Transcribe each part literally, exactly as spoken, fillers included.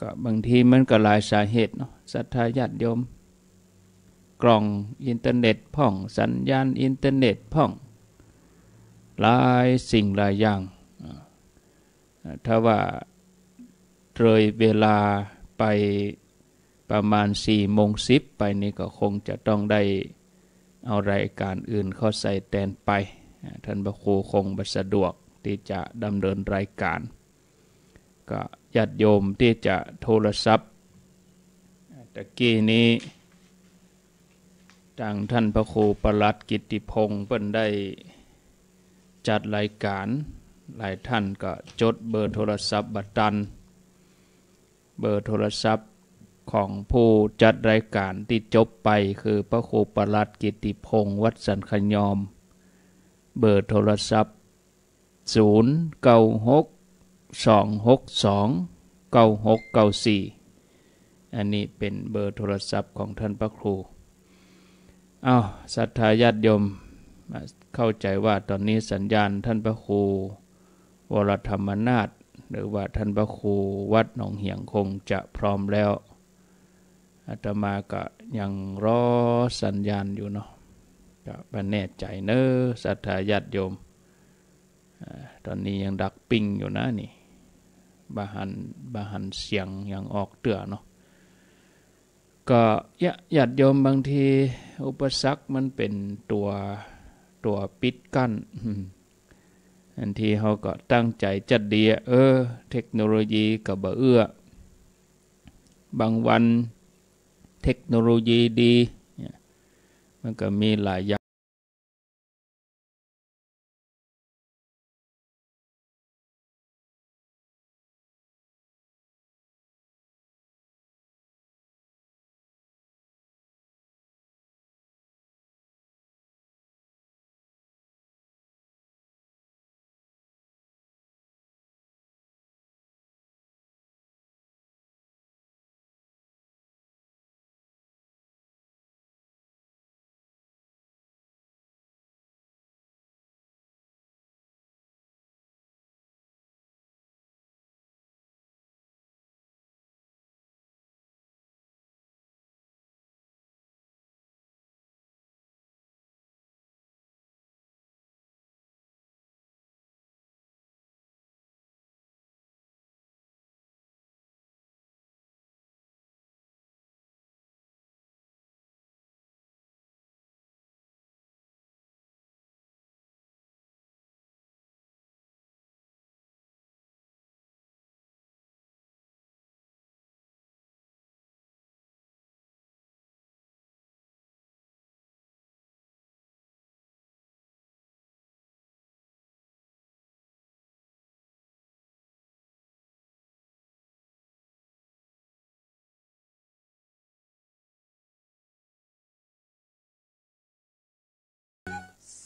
ก็บางทีมันก็หลายสาเหตุเนาะ ศรัทธาญาติโยม กล่องอินเทอร์เน็ตพ่อง สัญญาณอินเทอร์เน็ตพ่อง หลายสิ่งหลายอย่าง อ่า ถ้าว่าเลยเวลาไปประมาณสี่โมงสิบไปนี่ ก็คงจะต้องได้เอารายการอื่นเข้าใส่แตนไป อ่า ท่านพระครูคงบ่สะดวกที่จะดำเนินรายการ ก็ญาติโยมที่จะโทรศัพท์ ตะกี้นี้ ตางท่านพระครูปลัดกิตติพงษ์เปิ้นได้จัดรายการ หลายท่านก็จดเบอร์โทรศัพท์บ่ตัน เบอร์โทรศัพท์ของผู้จัดรายการตี้จบไป คือพระครูปลัดกิตติพงษ์ วัดสันขยอม เบอร์โทรศัพท์ ศูนย์ เก้า หก สอง หก สอง เก้า หก เก้า สี่ อันนี้เป๋นเบอร์โทรศัพท์ของท่านพระครู อ้าว ศรัทธาญาติโยม เข้าใจ๋ว่าต๋อนนี้สัญญาณท่านพระครูวรธรรมนาถ หรือว่าท่านพระครูวัดหนองเหียงคงจะพร้อมแล้ว อาตมาก็ยังรอสัญญาณอยู่เนาะ ก็บ่แน่ใจ๋เน้อ ศรัทธาญาติโยม อ่า ต๋อนนี้ยังดักปิ้งอยู่นะนี่ บ่หัน บ่หันเสียงยังออกเตื้อเนาะ ก็ ญา- ญาติโยม บางทีอุปสรรคมันเป๋นตั๋ว ตั๋วปิดกั้น อืม บางทีเฮาก็ตั้งใจ๋จัดดีอะ เออ เทคโนโลยีก็บ่เอื้อ บางวันเทคโนโลยีดีเนี่ย มันก็มีหลายอย่าง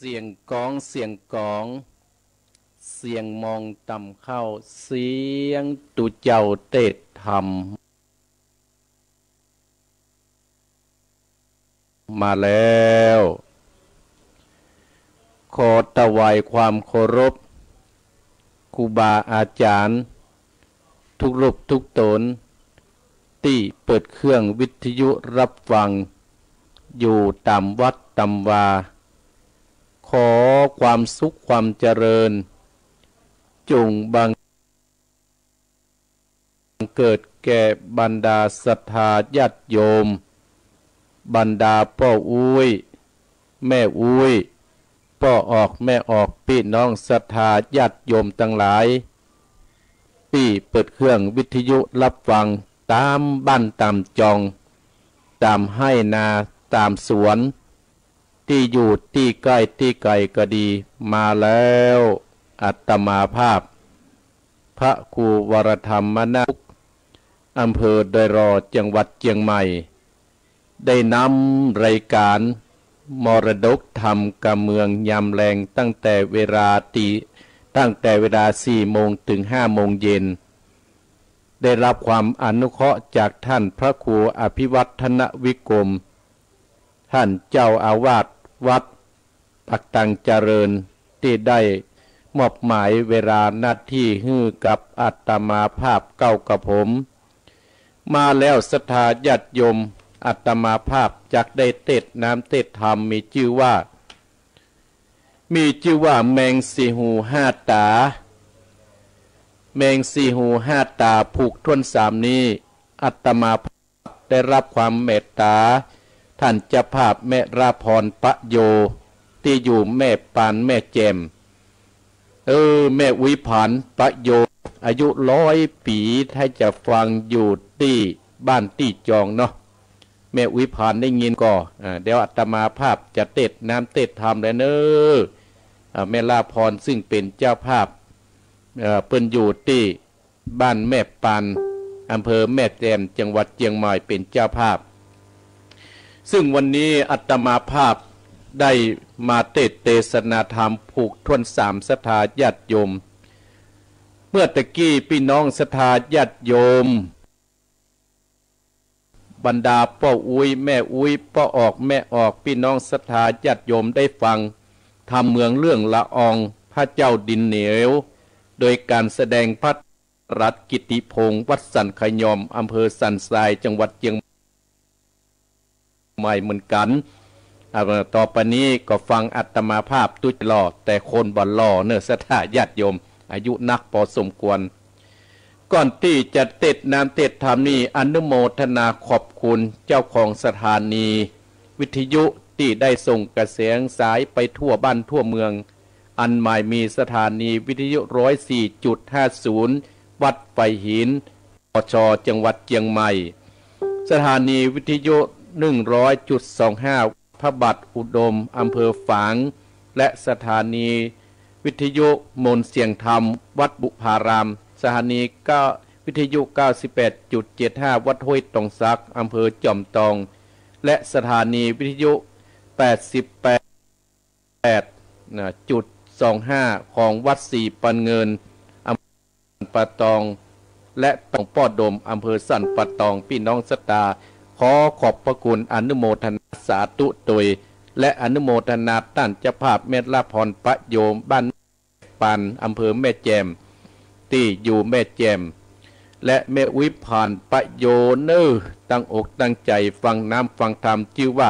เสียงก๋อง เสียงก๋อง เสียงมองต่ำเข้า เสียงตุ๊เจ้าเตศน์ธรรม มาแล้ว ขอถวายความเคารพครูบาอาจ๋ารย์ ทุกรูปทุกต๋น ตี้เปิดเครื่องวิทยุฮับฟัง อยู่ต๋ามวัดต๋ามวา ขอความสุขความเจริญ จงบังเกิดแก่บรรดาศรัทธาญาติโยม บรรดาป้ออุ๊ย แม่อุ๊ย ป้อออก แม่ออก ปี้น้องศรัทธาญาติโยมตังหลาย ตี้เปิดเครื่องวิทยุฮับฟังต๋ามบ้านต๋ามจอง ต๋ามไฮ่นา ต๋ามสวน ตี้อยู่ตี้ใก้ตี้ไก๋ก็ดี มาแล้ว อาตมาภาพ พระครูวรธรรมนาถ อำเภอดอยหล่อ จังหวัดเจียงใหม่ ได้นำรายการมรดกธรรมกำเมืองยามแลง ตั้งแต่เวลาตี ตั้งแต่เวลาสี่โมงเถิงห้าโมงเย็น ได้ฮับความอนุเคราะห์จากต้านพระครูอภิวัฒนวิกรม ต้านเจ้าอาวาสวัดปากตังเจริญ ตี้ได้มอบหมายเวลาหน้าตี้หื้อกับอาตมาภาพเก๊ากระผม มาแล้วศรัทธาญาติโยม อาตมาภาพจักได้เตสน์น้ำเตสน์ธรรม มีจื้อว่า มีจื้อว่าแมงสี่หูห้าต๋า แมงสี่หูห้าต๋าผูกถ้วนสามนี้ อาตมาภาพได้ฮับความเมตต๋า ต้านเจ้าภาพแม่ละพรปะโย ตี้อยู่แม่ปานแม่แจ่ม เออ แม่อุ๊ยผานปะโย อายุร้อยปี๋ ถ้าจะฟังอยู่ตี้บ้านตี้จองเนาะ แม่อุ๊ยผานได้ยินก่อ อ่า เดี๋ยวอาตมาภาพจะเตสน์น้ำเตสน์ธรรมแลเนาะ อ่า แม่ละพรซึ่งเป๋นเจ้าภาพ เอ่อ เปิ้นอยู่ตี้บ้านแม่ปาน อำเภอแม่แจ่ม จังหวัดเจียงใหม่ เป๋นเจ้าภาพ ซึ่งวันนี้อาตมาภาพได้มาเตสน์เตสนาธรรมผูกถ้วนสามศรัทธาญาติโยม เมื่อตะกี้ปี้น้องศรัทธาญาติโยม บรรดาป้ออุ๊ยแม่อุ๊ย ป้อออกแม่ออก ปี้น้องศรัทธาญาติโยมได้ฟังธรรมเมืองเรื่องละออง พระเจ้าดินเหนียว โดยก๋านแสดงพระ รัตน์กิตติพงษ์ วัดสันขยอม อำเภอสันทราย จังหวัดเจียงใหม่เหมือนกั๋น อ่า ต่อไปนี้ก็ฟังอาตมาภาพตุ๊จะหล่อ แต่คนบ่หล่อเนาะ ศรัทธาญาติโยม อายุนักปอสมควร ก่อนตี้จะเตสน์น้ำเตสน์ธรรมนี้ อนุโมทนาขอบคุณเจ้าของสถานีวิทยุตี้ได้ส่งกระแสสายไปทั่วบ้านทั่วเมือง อันหมายมีสถานีวิทยุร้อยสี่จุดห้าศูนย์ วัดไฟหิน ปช จังหวัดเจียงใหม่ สถานีวิทยุหนึ่งร้อยจุดสองห้า พระบาทอุดม อำเภอฝาง และสถานีวิทยุมนต์เสียงธรรม วัดบุพาราม สถานีเก้า วิทยุเก้าสิบแปดจุดเจ็ดห้า วัดห้วยตองสัก อำเภอจอมตอง และสถานีวิทยุแปดสิบแปด แปด นะ จุดสองห้า ของวัดศรีปันเงิน อำเภอสันป่าตอง และของป้อดม อำเภอสันป่าตอง ปี้น้องศรัทธา ขอขอบพระคุณ อนุโมทนาสาธุโตย และอนุโมทนาต้านเจ้าภาพแม่ละพรปะโย บ้าน ปาน อำเภอแม่แจ่ม ตี้อยู่แม่แจ่ม และแม่อุ๊ยผานปะโยเน่อ ตั้งอกตั้งใจ๋ฟังน้ำฟังธรรม จื้อว่า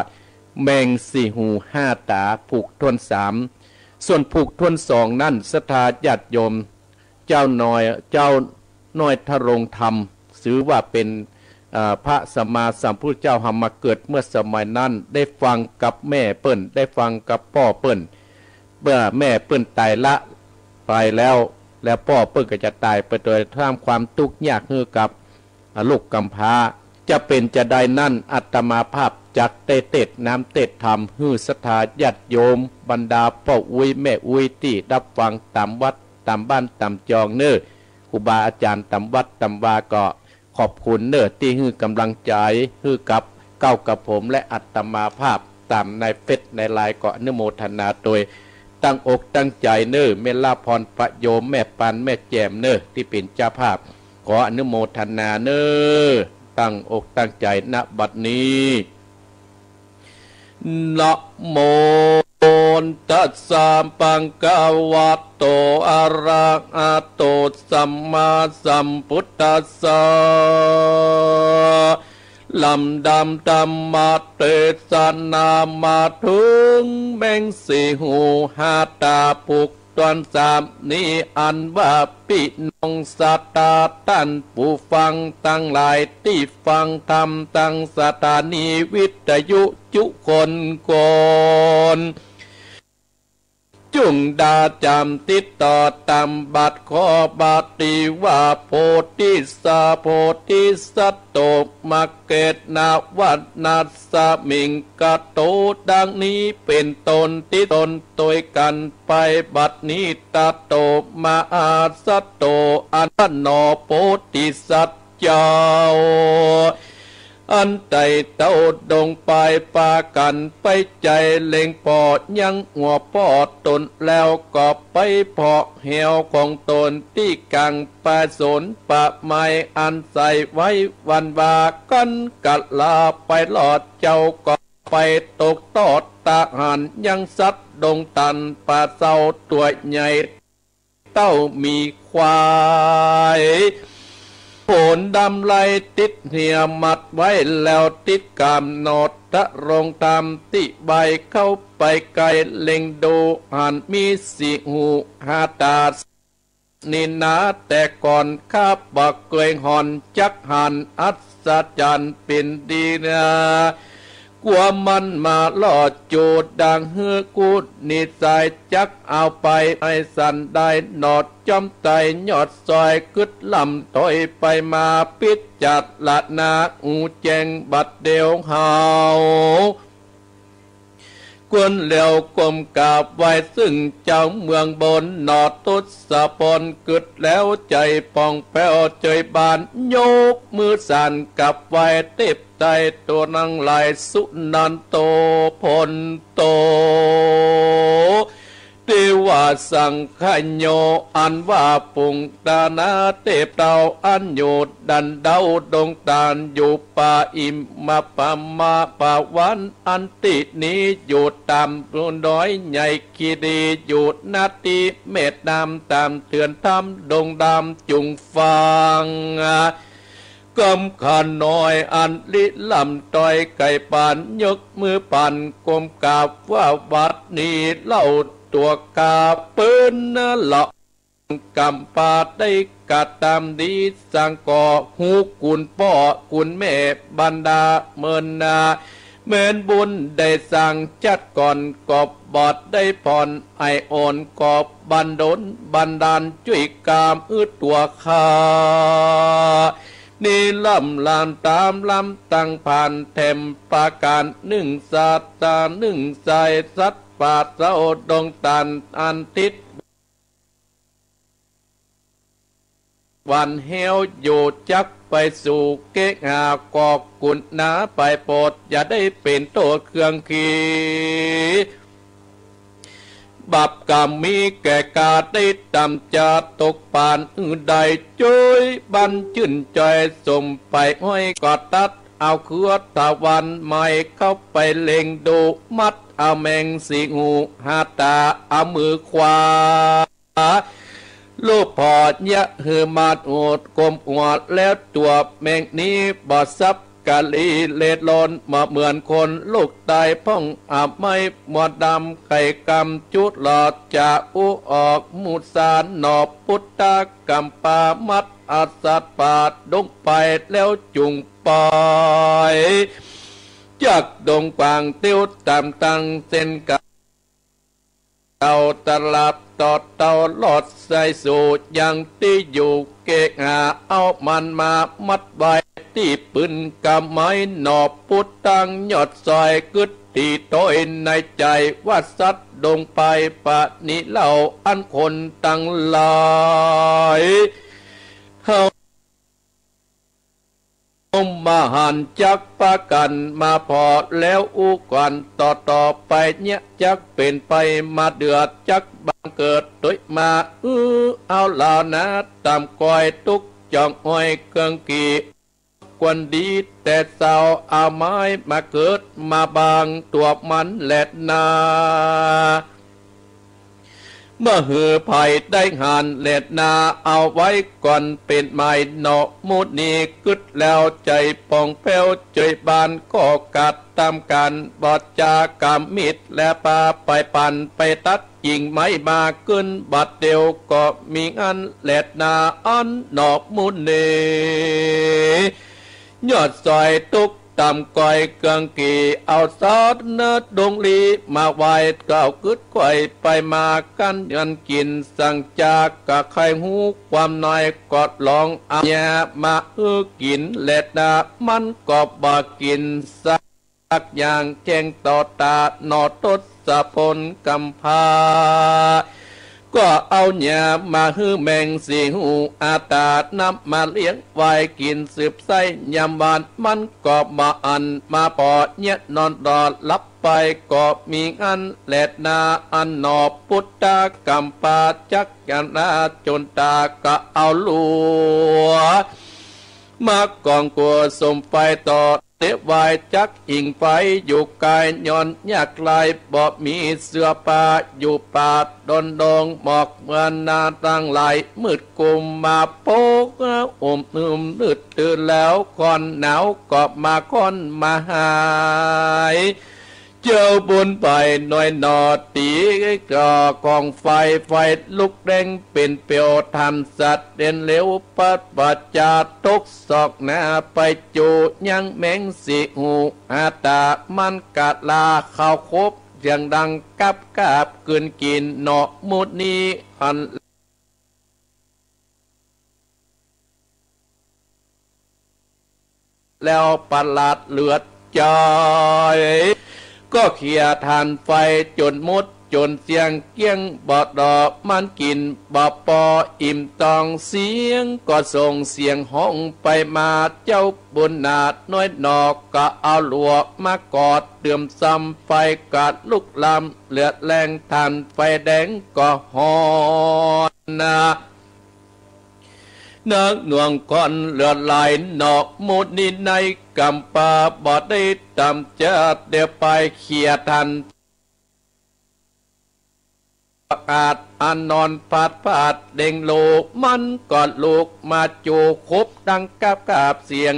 แมงสี่หูห้าต๋าผูกถ้วนสาม ส่วนผูกถ้วนสองนั้น ศรัทธาญาติโยม เจ้าน้อย เจ้าน้อยทรงธรรม ถือว่าเป๋น เอ่อ พระสัมมาสัมพุทธเจ้าหามาเกิดเมื่อสมัยนั้น ได้ฟังกับแม่เปิ้น ได้ฟังกับป้อเปิ้น เมื่อแม่เปิ้นต๋ายละไปแล้ว แล้วป้อเปิ้นก็จะต๋ายไปโดยสร้างความตุ๊กข์ยากหื้อกับ อ่า ลูกกำพร้า จะเป๋นจาใดนั้น อาตมาภาพจักได้เตสน์น้ำเตสน์ธรรม หื้อศรัทธาญาติโยม บรรดาป้ออุ๊ยแม่อุ๊ยตี้ฮับฟังต๋ามวัดต๋ามบ้านต๋ามจองเน่อ ครูบาอาจ๋ารย์ต๋ามวัดต๋ามวาก็ ขอบคุณเน่อตี้หื้อก๋ำลังใจ๋ หื้อกับเก้ากับผมและอาตมาภาพ ต๋ามในเฟซในไลน์ก็อนุโมทนาโตย ตั้งอกตั้งใจ๋เน่อ แม่ละพรปะโยม แม่ปาน แม่แจ่มเน่อ ตี้เป๋นเจ้าภาพ ขออนุโมทนาเน่อ ตั้งอกตั้งใจ๋ ณ บัดนี้ นะโมตัสสะ ภะคะวะโต อะระหะโต สัมมาสัมพุทธัสสะ ลำดับธรรมเตสนามาเถิงแมงสี่หูห้าต๋าผูกถ้วนสามนี้ อันว่าปี้น้องศรัทธาต้านผู้ฟังตังหลายตี้ฟังธรรมตังสถานีวิทยุจุคนคน จุ่งดาจ๋ำติดต่อต๋ามบัตร ขอบัตรตี้ว่า โพธิสะ โพธิสัตโต มะเกตนวัฒนัสสะ มิงกะโต ดังนี้เป๋นต้น ตี้ตนตวยกั๋นไปบัดนี้ ตะโต มหาสัตโต อันว่าหนอ โพธิสัตว์เจ้า อันไต่เต้าดงไป ปากั๋นไปใจ๋เล็งผ่อยังหัวป้อต๋น แล้วก็ไปผ่อแหวของต๋นตี้ก๋างป่าสนป่าไม้ อันใส่ไว้วันวา กั๋นกะลาไปลอด เจ้าก็ไปตกตอดตาหารยังสัตว์ดงตัน ป่าเศร้าตั๋วใหญ่ เต้าหมีควาย ผลดำไหลติดเหียมัดไว้แล้วติดกำหนด ตรงธรรมตี้ใบ้เข้าไปไกล เล็งดูหันมีสี่หูห้าต๋า นี่นา แต่ก่อนข้าบ่เกยห่อน จักหันอัศจรรย์เป๋นดีนา กั๋วมันมาล่อจูดดังหื้อกู้นิสัย จักเอาไปให้สันได้หนอด จ้อมไต่ยอดซอยกึ๊ดล่ำถอยไปมา พิจารณาอู้แจ้งบัดเดี่ยวเฮา ควรแล้วก้มกราบไหว้ซึ่งเจ้าเมืองบนหนอ ทศพลกึ๊ดแล้วใจ๋ป่องแผ้วเจยบาน ยกมือสานกราบไหว้เทพไตรัยตังหลาย สุนันโท พลโท เทวสังคโย อันว่าปุงตนาเทพเต้า อันอยู่ดันเดาดงตาน อยู่ป่าอิมพมา ป่าวันอันตี้นี้ อยู่ต๋ามภูน้อยใหญ่คีรี อยู่นาตี้แม่น้ำต๋ามเถื่อนถ้ำดงดำจุ่งฟาง กำขะน้อยอันลี้ลับต้อยไก๋ปาน ยกมือปันก้มกราบว่า บัดนี้เล่าตั๋วข้าเปิ้นนาละ ก๋ำปาได้กระตำดี สร้างก่อฮู้คุณป้อคุณแม่บรรดาเมินนา แม่นบุญได้สร้างจัดก่อน ก็บ่ได้ผ่อนไออ่อน ก็บันดลบันดาลจุ้ยกามอื้อตั๋วข้า นี่ล่ำลานต๋ามลำตังผ่านแถมประก๋านนึ่ง สัตตานึ่ง สายสัตว์ป่าเศร้าดงตาน อันติดวันแห้วอยู่ จักไปสู่เกหา ก็กุณาไปโปรด อย่าได้เป๋นโต้ษเครื่องขี บาปกรรมมีแก่ข้าได้ต๋าม จะตกปานอื่นใด จ้อยบันจื้นจ่อยสมไป ห้อยก็ตัดเอาเครือทวารไม้ เข้าไปเล็งดู มัดเอาแมงสี่หูห้าต๋า เอามือขวา ลูบผ่อเยียะหื้อมาดอุดก้มหัว แล้วตั๋วแมงนี้บ่สับกะลีเล็ดลอน บ่เหมือนคนลูกต๋าย พ่องอาบไม้หมวดดำ ไข่กำจุดหลอด จะอู้ออกมุสาหนอ พุทธกรรมปา มัดเอาสัตว์ป่าดงไป แล้วจุ่งไป จากดงกว้างเตี้ยวต๋ามตังเส้นกา เต่าตลาดต่อเต่าลอดสายสู่ ยังตี้อยู่เกหา เอามันมามัดไว้ตี้ปืนกำไม้หนอ พุทธังยอดซอยกึ๊ดตี้ถ้อยในใจ๋ ว่าสัตว์ดงไปป่านี้เล่า อันคนตังหลาย เฮา มหันต์จักปากั๋นมาผ่อ แล้วอู้กั๋นต่อๆ ไปเยียะ จักเป๋นไปมาเดือด จักบังเกิดโตยมา อื้อเอาลาวนา ต๋ามก้อยตุ๊กข์จ่องอ้อยเครื่องกี่ ควรดีแต่เศร้า เอาไม้มาเกิดมาบางตั๋วมันแลนา บ่หื้อใผได้หันแลนา เอาไว้ก่อนเป๋นไม้หนอ มุนีกึ๊ดแล้วใจ๋ป่องแผ้วเจยบาน ก็กัดต๋ามกั๋น บ่จากกำมิดและปาไปปั่นไปตัด กิ่งไม้มาขึ้นบัดเดี่ยว ก็มีอันแลนา อันหนอ มุนี ยอดซอยตุ๊กข์ต๋ามก้อยเครื่องกี่ เอาสัตว์เนื้อดงลีมาไหว้ เก้ากึ๊ดก้อยไปมา กั๋นเยินกิ๋น สังจากกะใค่ฮู้ความน้อย ก็ลองเอาเยียะมาหื้อกิ๋นแลนา มันก็บ่กิ๋นสัก สักอย่างแจ้งต่อต๋าหนอ ทศพลกำพร้า ก็เอาเยียะมาหื้อแมงสี่หูห้าต๋านำมาเลี้ยงไว้กิ๋นสืบใส้ยามวาน มันก็บ่อั้นมาผ่อเยียะ นอนต่อหลับไป ก็มีอันแลนา อันหนอ พุทธกรรมปา จักยานาจุนตา ก็เอาลัว มาก่องกั๋วสุมไฟต่อ เต๋ววายจักอิงไฟอยู่ไก๋ ย้อนยากไร้บ่มีเสื้อผ้า อยู่ป่าดอนดง หมอกเมือนาตังหลาย มืดกุมมาปก อุ้มอึมมืดตื่นแล้ว ค่อนหนาวก็มาค่อนมาหาย เจ้าบุญไปหน่อยหนอ ตี๋ก่อกองไฟ ไฟลุกแดงเป๋นเปลว ท่านสัตว์เด่นเหลว ปัดปัดจาตกศอกหนา ไปจู๋ยังแมงสี่หู หาต๋ามันกะลา เข้าคบเสียงดังกับกาบ กืนกิ๋นหนอมุนีหัน แล้วประหลาดเหลือใจ๋ ก็เขี่ยถ่านไฟจ๋นหมดจ๋นเสี้ยง เกลี้ยงบ่ดอ มันกิ๋นบ่ปออิ่มต๊อง เสียงก็ส่งเสียงฮ้องไปมา เจ้าบุญนาน้อยหนอ ก็เอาหลัวมากอด เติมซ้ำไฟก็ลุกลาม เหลือแฮงถ่านไฟแดงก็ฮ้อนนา นักหน่วงค่อนเหลือหลายหนอ มุนีในก๋ำปา บ่ได้ต๋ามจะเตียวไป เขี่ยถ่าน อาจอานอนพาดพาดเด้งโล มันก็ลุกมาจู๋คบดังกาบกาบเสียง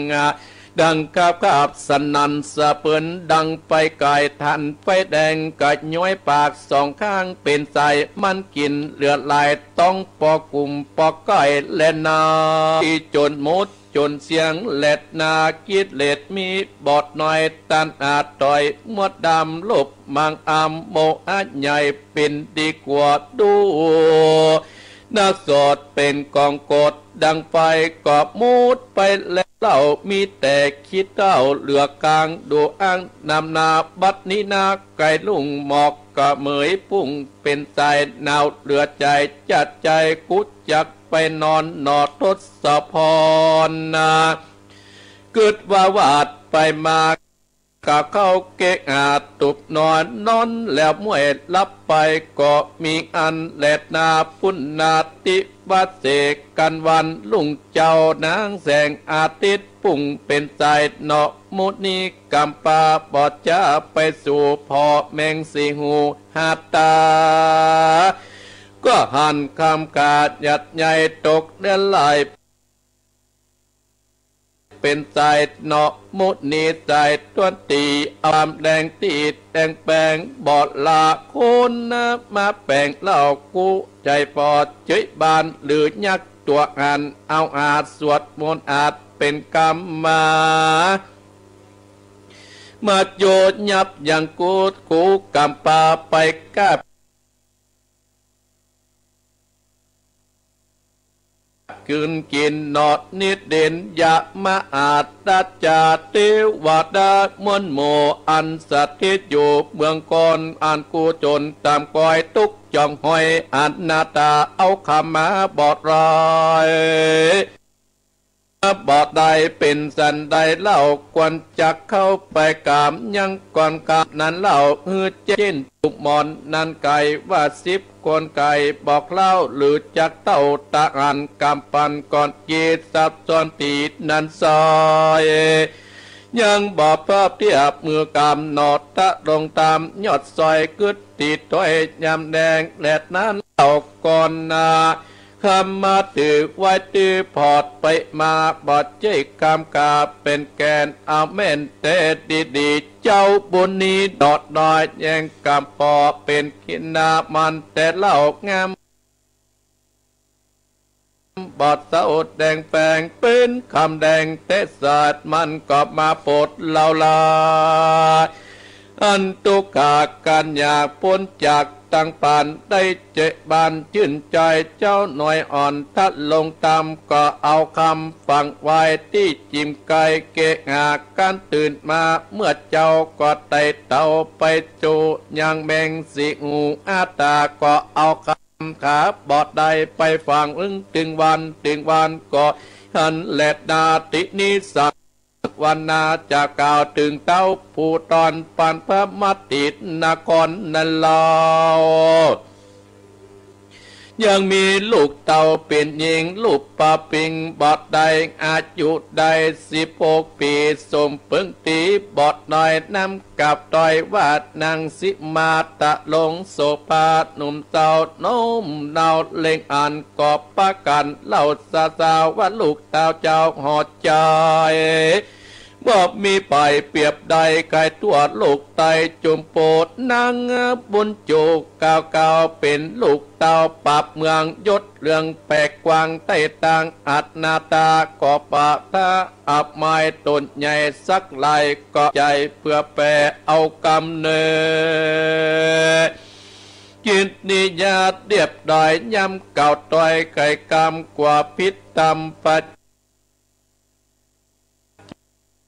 ดังกาบกาบสนั่นสะเปิน ดังไปก๋ายถ่านไฟแดง ก็ย้อยปากสองข้างเป๋นสาย มันกิ๋นเหลือหลาย ต้องปอกุมปอไก่แลนา ตี้จ๋นหมดจ๋นเสี้ยง แลนา กิเลสมีบ่หน่อย ตัณหาถอยหมดดำ โลภมังอำ โมหะใหญ่เป๋นดีกว่าดู นักโสดเป๋นกองกฏ ดังไฟก็หมดไปแล้วเล่า มีแต่ขี้เถ้าเหลือก๋าง ดูอ้างนำหน้า บัดนี้นาไก๋ลุ่ง หมอกก็เหมยปุ้งเป๋นสาย หนาวเหลือใจ๋ จะใจ๋กูจักไปนอนหนอ ทศพรนา กึ๊ดว่าวาดไปมา ก็เข้าเกหาตุบนอน นอนแล้วม้วยหลับไป ก็มีอันแลนา ปุณณาทิวาเสกกั๋นวันรุ่งเจ๊า นางแสงอาทิตย์ปุ้งเป๋นสาย หนอมุนีก๋ำปา บ่จะไปสู่ผ่อแมงสี่หู หาต๋าก็หันคำขาดหยัดใหญ่ ตกแดนหลาย เป๋นสาย หนอมุนีสาย ตวนตี๋อำแดงตี้แดงแป๋ง บ่ละคนนามาแป๋งเล่า กู้ใจ๋ปอดเจ๊ยบาน หรือยักษ์ตั๋วหัน เอาอาจสวดมนต์อาจเป๋นกรรมมา มาโยนยับยังกูด กูก๋ำปาไปกาบ กืนกิ๋นหนอนิเด่น ยะมะอาดตะจาเตวดามวลหมู่ อันสถิตอยู่เมืองกร อันกู้จ๋นต๋ามก๋อย ตุ๊กข์จ่องหอย อนาถา เอาขมาบ่ได้ บ่ได้เป๋นสันใดเล่า ควรจักเข้าไปกราบยังก่อนกราบนั้นเล่า หื้อเจ๊นจุกหมอนนั้นไกล ว่าสิบคนไกล บอกเล่าหรือจักเต้าตะหัน กำปั่นก่อนเกศสับซ้อนตี๋นั้นซอย ยังบ่พอเปียบมือกำหนอ ตะลงต๋ามยอดซอย กึ๊ดตี๋ถ้อยยามแดง แลนั้นเล่าก่อนนา คำมาถือไว้ตื้อพอดไปมา บ่ใจ้กำกาเป๋นแก่น เอาแม่นแต๊ดีๆ เจ้าบุญนี้หนอน้อย แยงกำปอเป๋นกินนามันแต่เล่างาม บ่เศร้าแดงแปง เป๋นคำแดงแต๊สาด มันก็มาปดเล่าลา อันตุ๊กข์กั๋นอยากป๊นจากตังปาน ได้เจอบานจื้นใจ๋ เจ้าน้อยอ่อนทะลงต๋าม ก็เอาคำฝังไว้ตี้จิ่มไกล เกหากั๋นตื่นมาเมื่อเจ๊า ก็ไต่เต้าไปสู่ยังแมงสี่หู อาตาก็เอาคำขาบ่ได้ไปฝัง อึ้งตึงวันตึงวันก็หันแลนา ตี้นี้สัก วันนาจะกล่าวเถิงเต้าผู้ตอนปานพระมัตตินครนั้นเล่า ยังมีลูกเต้าเป๋นหญิง รูปปิงบ่ได้ อายุได้สิบหกปี๋ สมเปิงตี๋บ่น้อย นำกล่าวตวยว่านางสิมาตะลงโสภา หนุ่มเต้าโน้มเนาเล็งอัน ก็ปะกั๋นเล่าสาวๆ ว่าลูกเต้าเจ้าห่อใจ๋ บ่มีใผเปรียบได้ใค่ตั๋ว ลูกใต้จุมปูนางบุญจู กล่าวๆ เป๋นลูกเต้าปราบเมือง ยศเหลืองแปกกว้าง ใต้ตางอัดหน้าต๋า ก็ปะทะอับอาย ต๋นใหญ่สักหลาย ก็ใจ๋เปื้อแปเอากำเนิด กิตติยาเตียบได้ ย้ำกล่าวตวยไขกำ กว่าผิดต๋ามพระ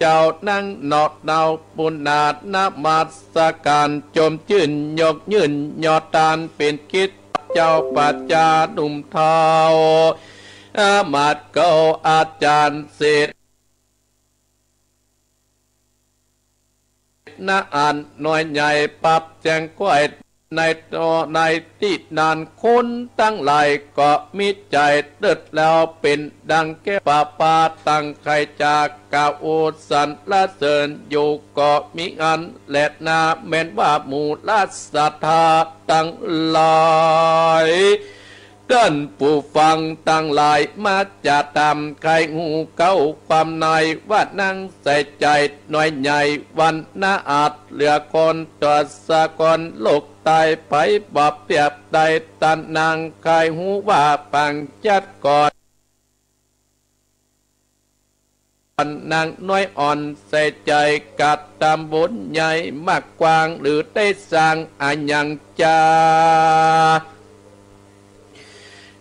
เจ้านั่งนอกเนาปุณณา นมัสก๋านจมจื้น ยกยื่นยอดตาน เป๋นกิตติเจ้าปัจจาหนุ่มเต้า อามาตย์เก่าอาจ๋ารย์เสด ณ อันน้อยใหญ่ปรับแจ้งก้อย ในต๋อนในตี้นั้น คนตังหลายก็มีใจ๋เติดแล้ว เป๋นดังแก้วประปา ตังใค่จะกล่าวสรรเสริญอยู่ก็มีอั้นแลนา แม้นว่าหมู่ราชสัตถาตังหลาย ต้านผู้ฟังตังหลาย มาจะต๋ามใค่ฮู้เก๊าความใน ว่านางใส่ใจ๋น้อยใหญ่ วรรณะอัตเหลือคน ต๋วสะกอนโลกใต้ ใผบ่เปรียบได้ ต้านนางใค่ฮู้ว่าปางจัดก่อน นางน้อยอ่อนใส่ใจ๋ กระตำบุญใหญ่มากกว้าง หรือได้สร้างอะหยังจา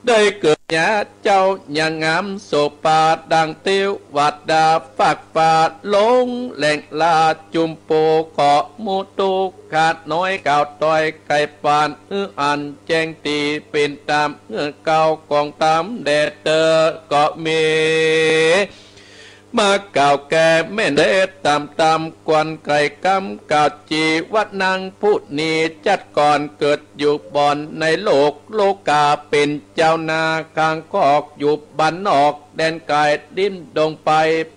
ได้เกิดญาเจ้าหญิงงามโสภา ดังเตวดาฟากฟ้า ลงแหล่งลาจุมปู ขอมุตุขาน้อย กล่าวตวยไขปาน หื้ออันแจ้งตี๋ เป๋นต๋ามเฮือเก่าของต๋ามแดดเตอ ก็มี มากล่าวแก่แม่นเดชต๋ามต๋าม ควรไขกำกล่าวจี ว่านางผู้นี้จัดก่อน เกิดอยู่บ่อนในโลกโลกา เป๋นจาวนาคางคอก อยู่บ้านนอกแดนไก๋ ดิ้นดงไป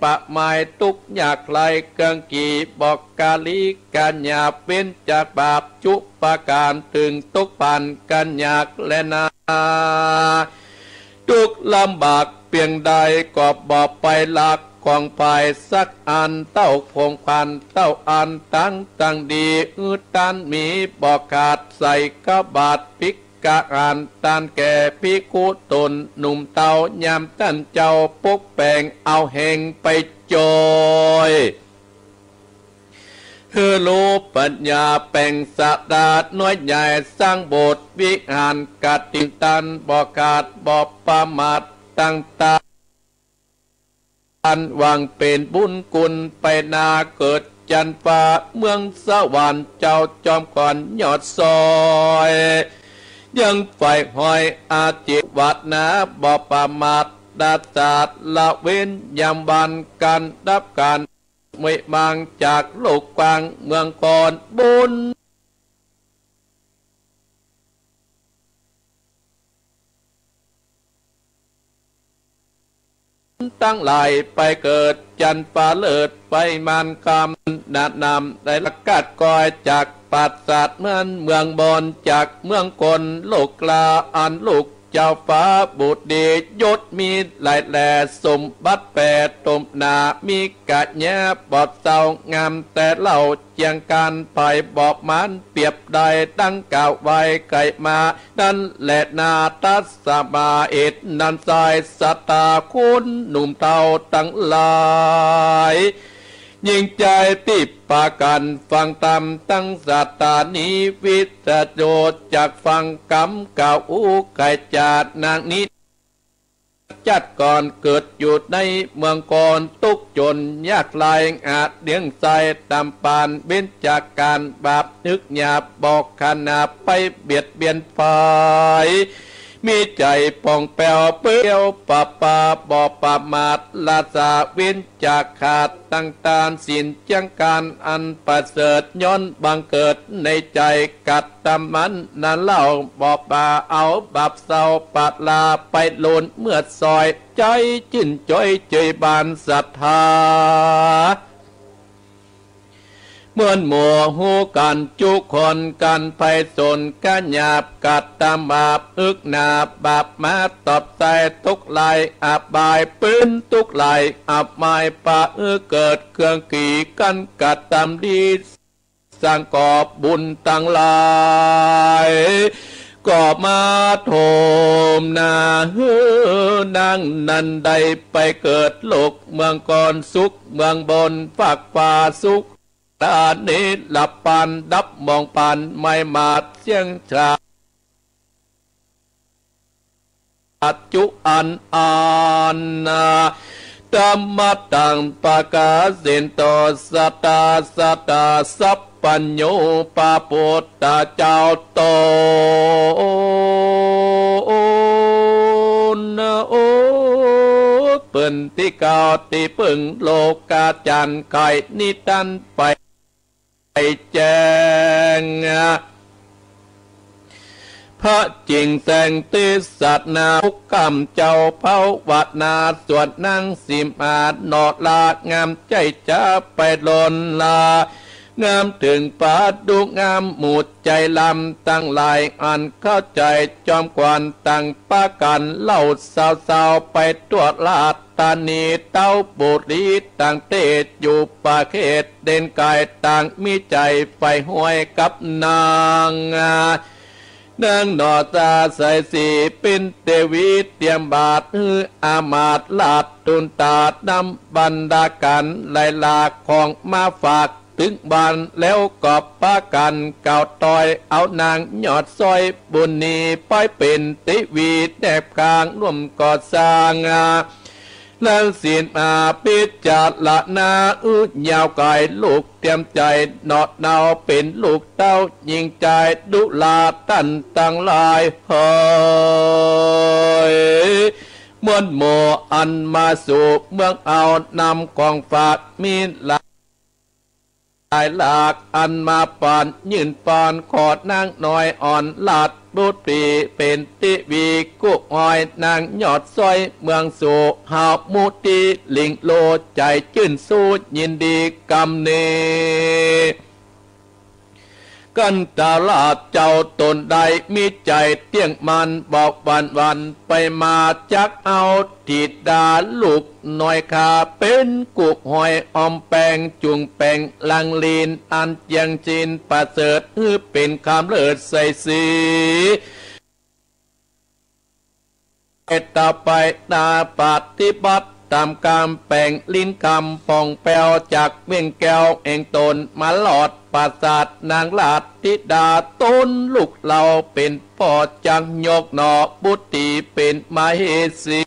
ประมาย ตุ๊กข์ยากไร้เคืองกี่ บอกกาลีกาหยาบ เว้นจากบาปจุประก๋าน เถิงตกปานกาหยากแลนา ทุกข์ลำบากเปียงใด ก็บ่ไปลักของใผสักอัน เต้าผงขวัญเต้าอันตังตังดี หื้อตานมีบ่ขาด ใส่กบาตรภิกขาหาร ตานแก่ภิกขุต๋นหนุ่มเต้า ยามต้านเจ้าปกแป๋ง เอาแฮงไปจ้อย หื้อฮู้ปัญญาแป๋งสะดาน้อยใหญ่ สร้างโบสถ์วิหารกฐิน ตานบ่ขาดบ่ประมาท ตั้งตาน อันหวังเป๋นบุญคุณไปนา เกิดจันฟ้าเมืองสวรรค์ เจ้าจอมขวัญยอดซอย ยังใฝ่หอยอาจิตวาสนา บ่ประมาท ดัดสาดละเว้นยามวัน ก๋านดับก๋าน มวยมางจากโลกกว้างเมืองคอนบุญ ตังหลายไปเกิดจันฟ้าเลิศไปมานคำ นาดนำได้ละกาดกอยจากปราสาทเมือง เมืองบอนจากเมืองคน โลกลาอันลูก เจ้าฟ้าบุตรียศมีหลายแล สมบัติแปดตมหนา มีกะแย้ปอดเศร้างามแต่เล่า เจียงก๋านไผบ่หมานเปรียบได้ ดังกล่าวไว้ไขมานั้นแลนา ตัสมา เหตุนั้นไส้สัตตาคุณหนุ่มเต้าตังหลาย หญิงจายตี้ปากั๋นฟังธรรมตังสัตตานี้ วิสโสจักฟังกำกล่าวอู้ไขจานางนี้ จัดก่อนเกิดอยู่ในเมืองคน ตุ๊กข์จ๋นยากไร้ อาจเลี้ยงไส้ต๋ามปาน เว้นจากก๋านบาปนึกหยาบ บ่ขนาดไปเบียดเบียนใผ มีใจ๋ป่องแป๋วเปิ้นแก้วประปาบ่ประมาท ละสาเว้นจากขาด ตั้งตานศีลเจียงก๋านอันประเสริฐ ย้อนบังเกิดในใจ๋กัตตะมันนั้นเล่า บ่ปาเอาบาปเศร้าปะลาไปโลน เมื่อสอยใจ๋จื้นจ้อยเจยบานศรัทธา มวลหมู่ฮู้กั๋นจุคน กั๋นไพศาลกะหยาบ กัตตะบาปอึกหนา บาปมาตอบใส่ ตุ๊กข์หลายอบาย เป๋นตุ๊กข์หลายอบาย ปะหื้อเกิดเครื่องกี๋กั๋น กระตำดีสร้างก่อบุญตังหลาย ก็มาโถมหน้าหื้อนางนั้นได้ไปเกิดโลกเมืองก่อนสุข เมืองบนฟากฟ้าสุข ตานิรปานดับมองปานไม้หมาดเสี้ยงฉา ปัจจุอันอันนา ธัมมะตัง ปะกาเสนโต สัตตา สัตตา สัพพัญญู ปะปุตตะเจ้าต๋น โอ เปิ้นตี้เก่าตี้เปิงโลกาจันทร์ ไขนิทานไป แจ้ง พระจิ่งแสงเตสนา ทุกค่ำเจ้าภาวนา สวดนางสิมา เนาะลางามใจ๋จ๋าไปล้นลา งามเถิงปาดูงามหมู่ใจ๋ลำตังหลาย อันเข้าใจ๋จอมขวัญตังปากั๋น เล่าสาวๆ ไปทั่วราชธานี เต้าบุรีตังเตส อยู่ประเขต เด่นก๋ายต่างมีใจ๋ใฝ่ห้วยกับนาง นางหน่อตาใสสี เป๋นเตวีเตรียมบาตร หื้ออามาตย์ราชตุนตา นำบรรณาก๋านไหลหลากของมาฝาก เถิงบ้านแล้วก็ปากั๋นกล่าวต้อย เอานางยอดสร้อยบุญนี ไปเป๋นเตวีแนบข้างร่วมก่อสร้าง นางสิมาพิจารณา อื้อยาวไก๋ลูกเตรียมใจ๋ เนาะเนาเป๋นลูกเต้าหญิงจาย ดุราต้านตังหลายเฮย มวลหมู่อันมาสู่เมืองเอา นำของฝากมีหลาย หลายหลาก อันมาปานยื่นปาน ขอนางน้อยอ่อนราชบุตรี เป๋นเตวีกู้หอย นางยอดสร้อยเมืองสู่ หาวมุติลิงโล ใจ๋จื้นสู้ยินดีกำนี้ กันตาราชเจ้าต๋นได้ มีใจ๋เตี้ยงมั่นบ่หวั่นหวั่นไปมา จักเอาธิดาลูกน้อยข้า เป๋นกู้หอยออมแป๋ง จุ่งแป๋งลังลีน อันเจียงจีนประเสริฐ หื้อเป๋นคำเลิศใสสี เอตไปนาปฏิบัติต๋ามกำแป๋ง ลิ้นกำป่องแป๋วจากเวียงแก้วแห่งต๋น มาลอดปราสาทนางราชธิดา ต๋นลูกเล่าเป๋นป้อจักยกหน่อ บุตรีเป๋นมเหสี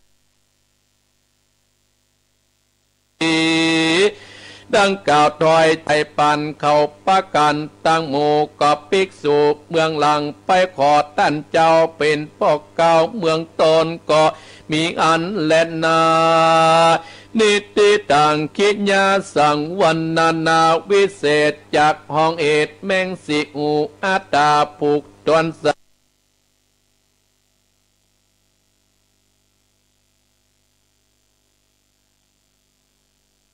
ดังกล่าวถ้อยไถ่ปันเขาปากั๋น ตังหมู่ก็ภิกษุเมืองหลัง ไปขอต้านเจ้าเป๋นป้อเกล้าเมืองต๋น ก็มีอันแลนา นิติตัง ขิยาสังวรรณนาวิเศษ จากห้องเอตแมงสีหู อัตตาผูกตวนสา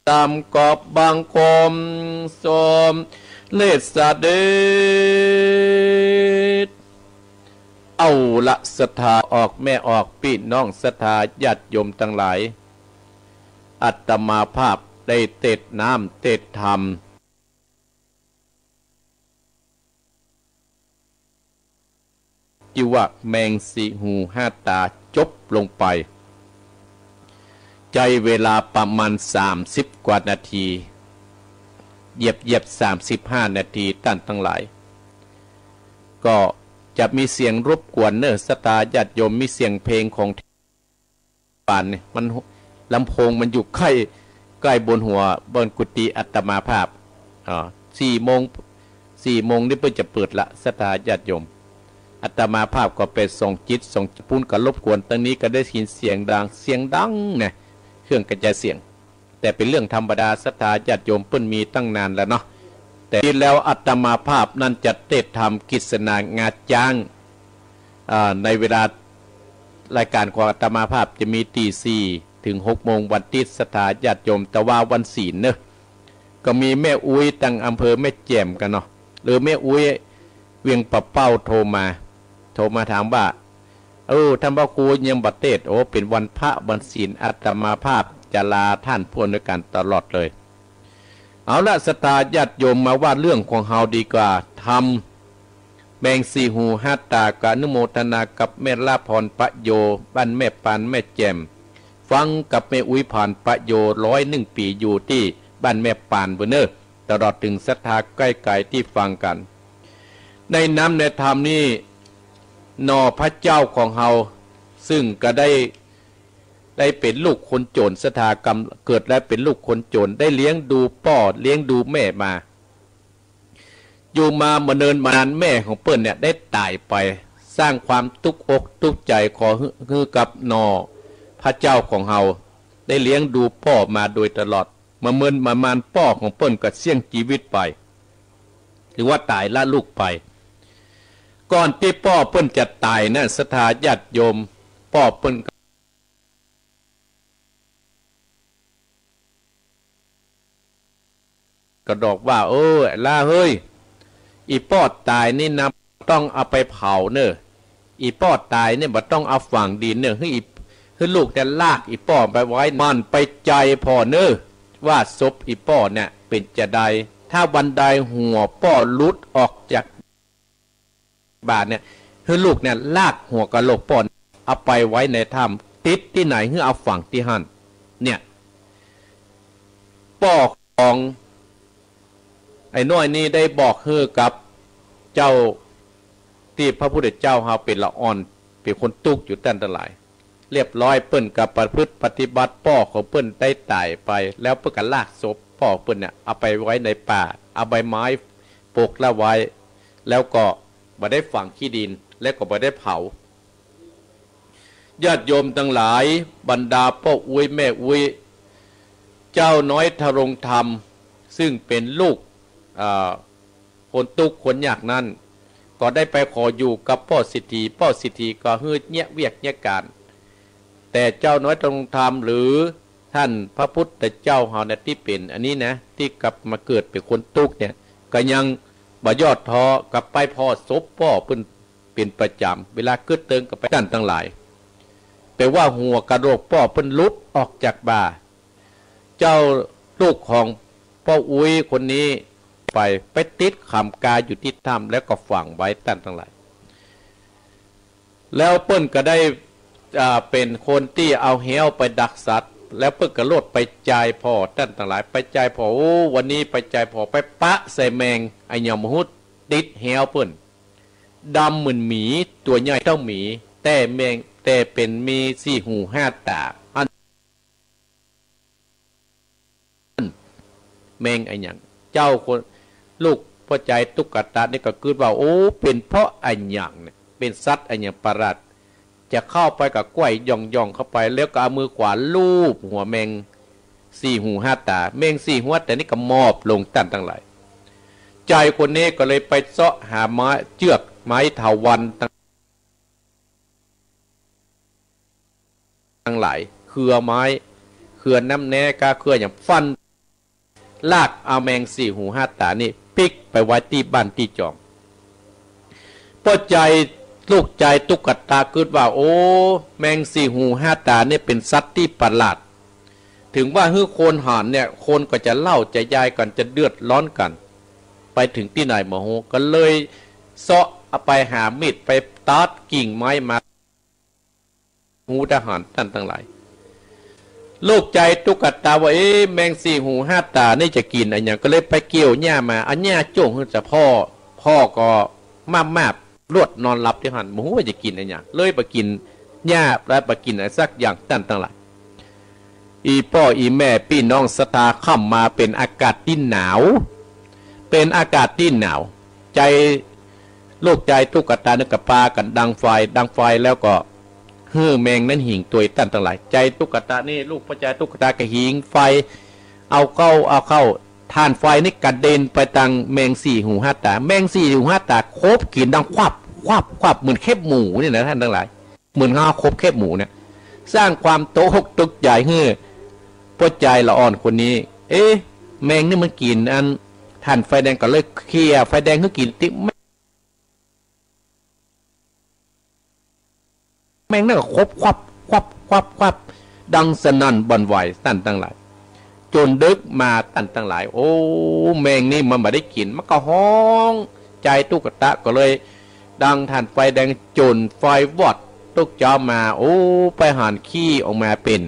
ต๋ามกอบบังคมสมเร็จเสด็จ เอาละศรัทธาออกแม่ออก ปี้น้องศรัทธาญาติโยมตังหลาย อาตมาภาพได้เตสน์น้ำเตสน์ธรรม จื้อว่าแมงสี่หูห้าต๋าจบลงไป ใจ๊เวลาประมาณสามสิบกว่านาที เหยียบๆ สามสิบห้านาที ต้านตังหลาย ก็จะมีเสียงรบกวนเน่อ ศรัทธาญาติโยม มีเสียงเพลงของ ป่านนี่มัน ลำโพงมันอยู่ใก้ ใก้บนหัว บนกุฏิอาตมาภาพ อ่า สี่โมง สี่โมงนี่เปิ้นจะเปิดละ ศรัทธาญาติโยม อาตมาภาพก็ไปส่องจิตส่องปูนก็รบกวน ตังนี้ก็ได้ยินเสียงดัง เสียงดังนะ เครื่องกระจายเสียง แต่เป๋นเรื่องธรรมดา ศรัทธาญาติโยมเปิ้นมีตั้งนานแล้วเนาะ แต่ที่แล้วอาตมาภาพนั้นจะเตสน์ธรรมกฤษณางาจ๊าง อ่า ในเวลารายก๋านของอาตมาภาพจะมีตี้สี่เถิงหกโมงวันติ๊ด ศรัทธาญาติโยม แต่ว่าวันศีลเนาะ ก็มีแม่อุ๊ยตังอำเภอแม่แจ่มกั๋นเนาะ หรือแม่อุ๊ยเวียงป่าเป้าโทรมา โทรมาถามว่า โอ้ ต้านพระครูยังบ่เตสน์ โอ้ เป๋นวันพระวันศีล อาตมาภาพจะลาต้านผู้อำนวยก๋านตลอดเลย เอาละ ศรัทธาญาติโยม มาว่าเรื่องของเฮาดีกว่า ธรรม แมงสี่หูห้าต๋า ก็อนุโมทนากับแม่ละพรปะโย บ้านแม่ปานแม่แจ่ม ฟังกับแม่อุ๊ยผ่านปะโย ร้อยเอ็ดปี อยู่ตี้บ้านแม่ปานเบ้อเน่อ ตลอดเถิงศรัทธาใก้ไก๋ตี้ฟังกั๋น ในน้ำในธรรมนี่ หน่อพระเจ้าของเฮา ซึ่งก็ได้ ได้เป๋นลูกคนจน ศรัทธากำเกิดแล้วเป๋นลูกคนจน ได้เลี้ยงดูป้อเลี้ยงดูแม่มา อยู่มาบ่เนินบ่นานแม่ของเปิ้นเนี่ยได้ต๋ายไป สร้างความตุ๊กอกตุ๊กใจ๋ขอหื้อ หื้อกับหน่อพระเจ้าของเฮา ได้เลี้ยงดูป้อมาโดยตลอด บ่เมินบ่นานป้อของเปิ้นก็เสี้ยงจีวิตไป หรือว่าต๋ายละลูกไป ก่อนตี้ป้อเปิ้นจะต๋ายนะ ศรัทธาญาติโยม ป้อเปิ้นก็ ก็บอกว่า เออ ไอ้ละเฮ้ย อี่ป้อต๋ายนี่นะ ต้องเอาไปเผาเน่อ อี่ป้อต๋ายเนี่ยบ่ต้องเอาฝังดินเน่อ หื้ออี่ หื้อลูกเนี่ยลากอี่ป้อไปไว้ หมั่นไปใจผ่อเน่อ ว่าศพอี่ป้อเนี่ยเป๋นจาใด ถ้าวันใดหัวป้อหลุดออกจาก บ่าเนี่ย หื้อลูกเนี่ยลากหัวกะโหลกป้อเอาไปไว้ในถ้ำ ติดตี้ไหนหื้อเอาฝังตี้หั้น เนี่ย ป้อของไอ้น้อยนี่ได้บอกหื้อกับเจ้าตี้พระพุทธเจ้าเฮาเป๋นละอ่อน เป๋นคนตุ๊กข์อยู่ต้านตังหลาย เรียบร้อยเปิ้นก็ประพฤติปฏิบัติ ป้อของเปิ้นได้ต๋ายไป แล้วเปิ้นก็ลากศพป้อเปิ้นเนี่ยเอาไปไว้ในป่า เอาใบไม้ปกละไว้ แล้วก็บ่ได้ฝังขี้ดิน แล้วก็บ่ได้เผา ญาติโยมตังหลาย บรรดาป้ออุ๊ยแม่อุ๊ย เจ้าน้อยทรงธรรม ซึ่งเป๋นลูก เอ่อ คนตุ๊กข์คนยากนั้น ก็ได้ไปขออยู่กับป้อเศรษฐี ป้อเศรษฐีก็หื้อเยียะเวียกเยียะก๋าน แต่เจ้าน้อยทรงธรรมหรือต้านพระพุทธเจ้าเฮาเนี่ยตี้เป๋นอันนี้นะ ตี้กลับมาเกิดเป๋นคนตุ๊กข์เนี่ย ก็ยังบ่ย่อท้อ กลับไปผ่อศพป้อเปิ้นเป๋นประจ๋ำ เวลากึ๊ดเติงก็ไป ต้านตังหลาย แปลว่าหัวกะโหลกป้อเปิ้นหลุดออกจากบ่า เจ้าลูกของป้ออุ๊ยคนนี้ไป ไปติดขำกาอยู่ตี้ถ้ำ แล้วก็ฝังไว้ต้านตังหลาย แล้วเปิ้นก็ได้ อ่า เป๋นคนตี้เอาแฮ้วไปดักสัตว์ แล้วเปิ้นก็โลดไปจายผ่อต้านตังหลาย ไปจายผ่อ โอ้ วันนี้ไปจายผ่อ ไปปะใส่แมงอะหยังบ่ฮู้ ติดแฮ้วเปิ้น ดำเหมือนหมี ตั๋วใหญ่เต้าหมี แต่แมง แต่เป๋นมีสี่หูห้าต๋า อัน แมงอะหยัง เจ้าคน ลูกป้อจายตุ๊กตานี่ก็กึ๊ดว่า โอ้ เป๋นเพราะอะหยังเนี่ย เป๋นสัตว์อะหยังประหลาด จะเข้าไปก็ไขว่หย่องๆ เข้าไป แล้วก็เอามือขวาลูบหัวแมงสี่หูห้าต๋า แมงสี่หูห้าต๋านี่ก็หมอบลงต้านตังหลาย จายคนนี้ก็เลยไปเซาะหาไม้ เจื้อกไม้เถาวัลย์ตัง ตังหลาย เครือไม้ เครือน้ำแน้กา เครืออะหยัง ฟัน ลากเอาแมงสี่หูห้าต๋านี่ปิ๊กไปไว้ตี้บ้านตี้จอง ป้อจาย ลูกจายตุ๊กตากึ๊ดว่า โอ้ แมงสี่หูห้าต๋านี่เป๋นสัตว์ตี้ประหลาด เถิงว่าหื้อคนหันเนี่ย คนก็จะเล่าจะยายกั๋น จะเดือดร้อนกั๋น ไปเถิงตี้ไหนบ่ฮู้ ก็เลยเซาะเอาไปหามีด ไปตัดกิ่งไม้มา ฮู้ทหารต้านตังหลาย ลูกจายตุ๊กตาว่า เอ๊ะ แมงสี่หูห้าต๋านี่จะกิ๋นอะหยัง ก็เลยไปเกี่ยวหญ้ามา เอาหญ้าจ้วงหื้อเจ้าป้อ ป้อก็มาบๆ ลวดนอนหลับตี้หั้น บ่ฮู้ว่าจะกิ๋นอะหยัง เลยบ่กิ๋นหญ้า และบ่กิ๋นอะหยังสักอย่าง ต้านตังหลาย อี่ป้ออี่แม่ปี้น้องศรัทธา ค่ำมาเป๋นอากาศตี้หนาว เป๋นอากาศตี้หนาว จาย ลูกจายตุ๊กตานี่ก็ปากั๋นดังไฟ ดังไฟแล้วก็หื้อแมงนั้นหิงตวย ต้านตังหลาย จายตุ๊กตานี่ ลูกป้อจายตุ๊กตาก็หิงไฟ เอาเข้า เอาเข้า ถ่านไฟนี่กระเด็นไปตังแมงสี่หูห้าต๋า แมงสี่หูห้าต๋าขบกิ๋นดังควับ ควับ ควับ เหมือนแคบหมูนี่นะต้านตังหลาย เหมือนเฮาขบแคบหมูเนี่ย สร้างความตกอกตกใจ๋หื้อป้อจายละอ่อนคนนี้ เอ๊ะ แมงนี่มันกิ๋นอันถ่านไฟแดง ก็เลยเขี่ยไฟแดงหื้อกิ๋นติ๊ก แมงนั่นก็ขบควับ ควับ ควับ ควับ ดังสนั่นหวั่นไหว ต้านตังหลาย จ๋นดึกมา ต้านตังหลาย โอ้ แมงนี่มันบ่ได้กิ๋น มันก็ฮ้อง จายตุ๊กตาก็เลยดังถ่านไฟแดง จ๋นไฟวอด ตุ๊กเจ๊ามา โอ้ ไปหันขี้ออกมาเป๋น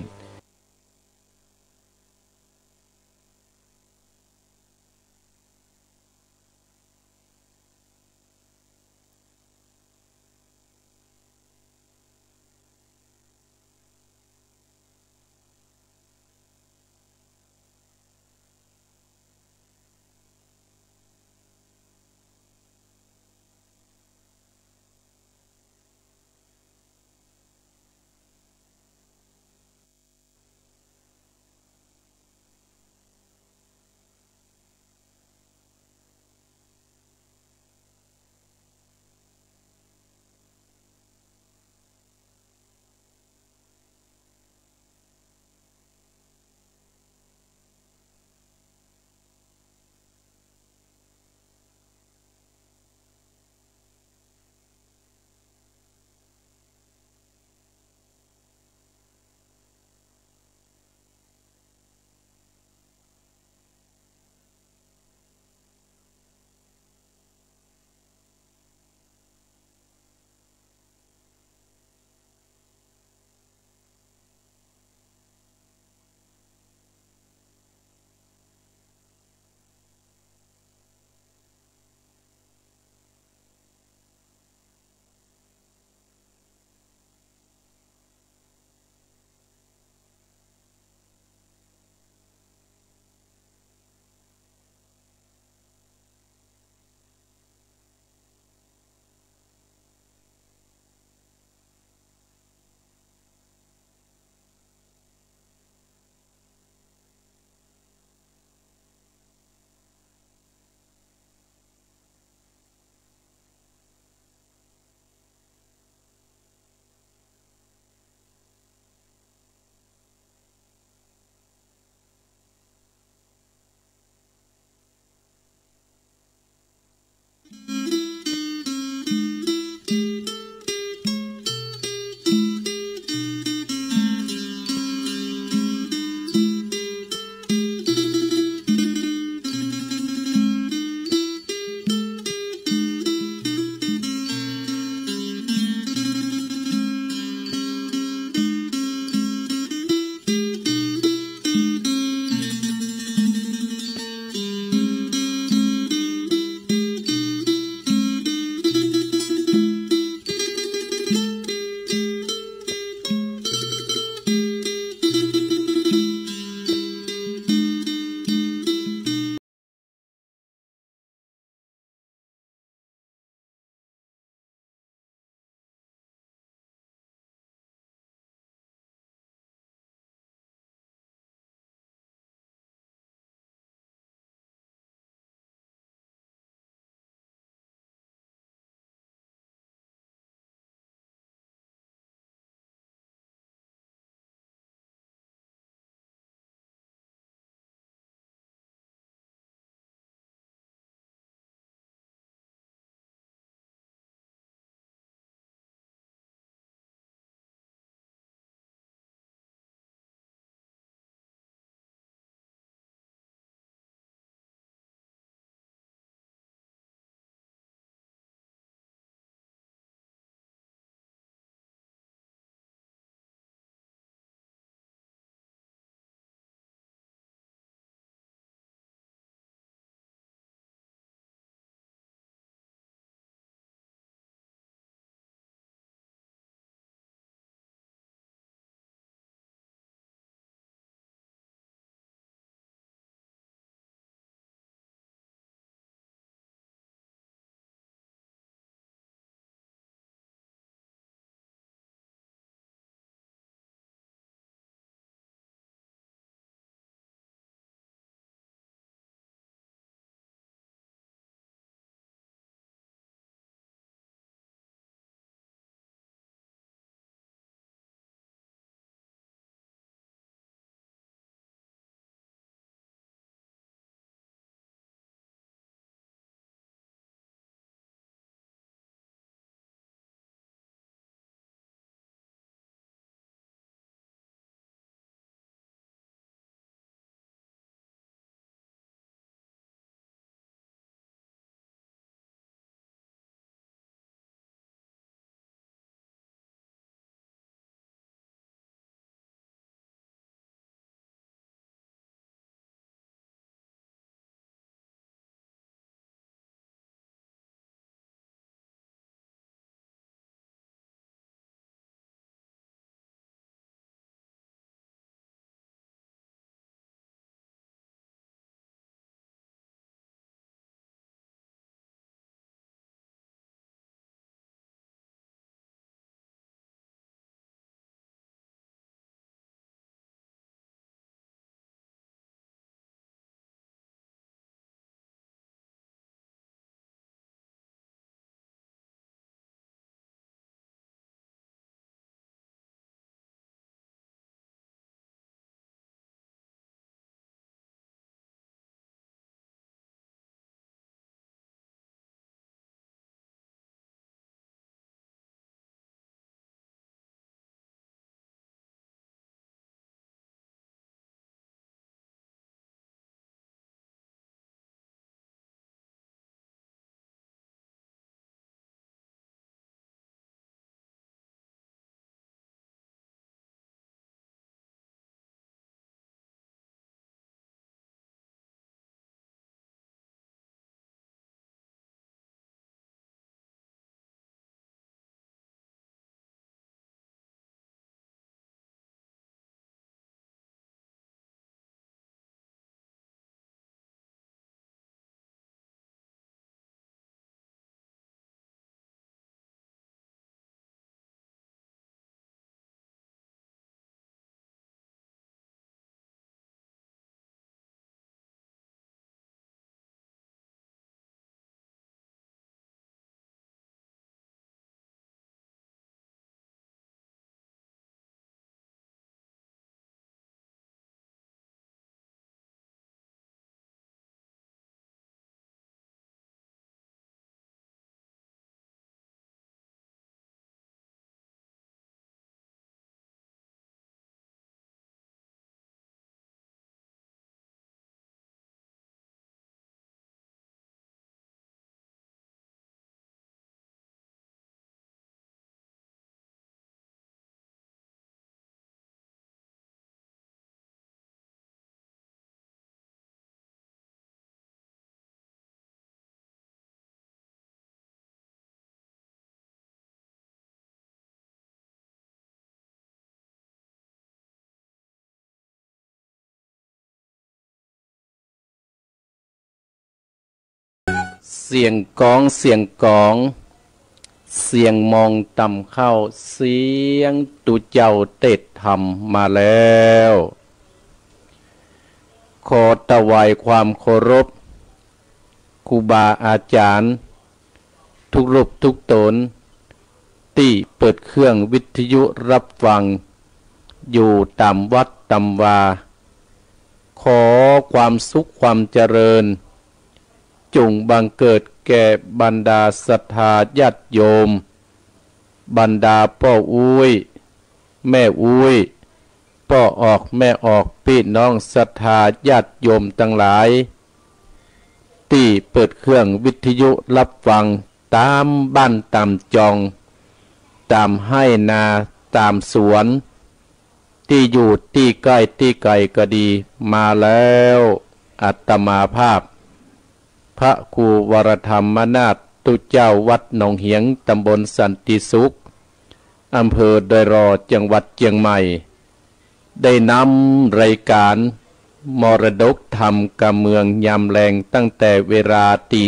เสียงก๋อง เสียงก๋อง เสียงมองต่ำเข้า เสียงตุ๊เจ้าเตสน์ธรรมมาแล้ว ขอถวายความเคารพ ครูบาอาจ๋ารย์ กู้รูปกู้ต๋น ตี้เปิดเครื่องวิทยุฮับฟัง อยู่ต๋ามวัดต๋ามวา ขอความสุขความเจริญ จุ่งบังเกิดแก่บรรดาศรัทธาญาติโยม บรรดาป้ออุ๊ย แม่อุ๊ย ป้อออก แม่ออก ปี้น้องศรัทธาญาติโยมตังหลาย ตี้เปิดเครื่องวิทยุฮับฟัง ต๋ามบ้านต๋ามจอง ต๋ามไฮ่นา ต๋ามสวน ตี้อยู่ตี้ใก้ตี้ไก๋ก็ดี มาแล้ว อาตมาภาพ พระครูวรธรรมนาถ ตุ๊เจ้าวัดหนองเหียง ต๋ามบลสันติสุข อำเภอดอยหล่อ จังหวัดเจียงใหม่ ได้นำรายก๋านมรดกธรรมกำเมืองยามแลง ตั้งแต่เวลาตี้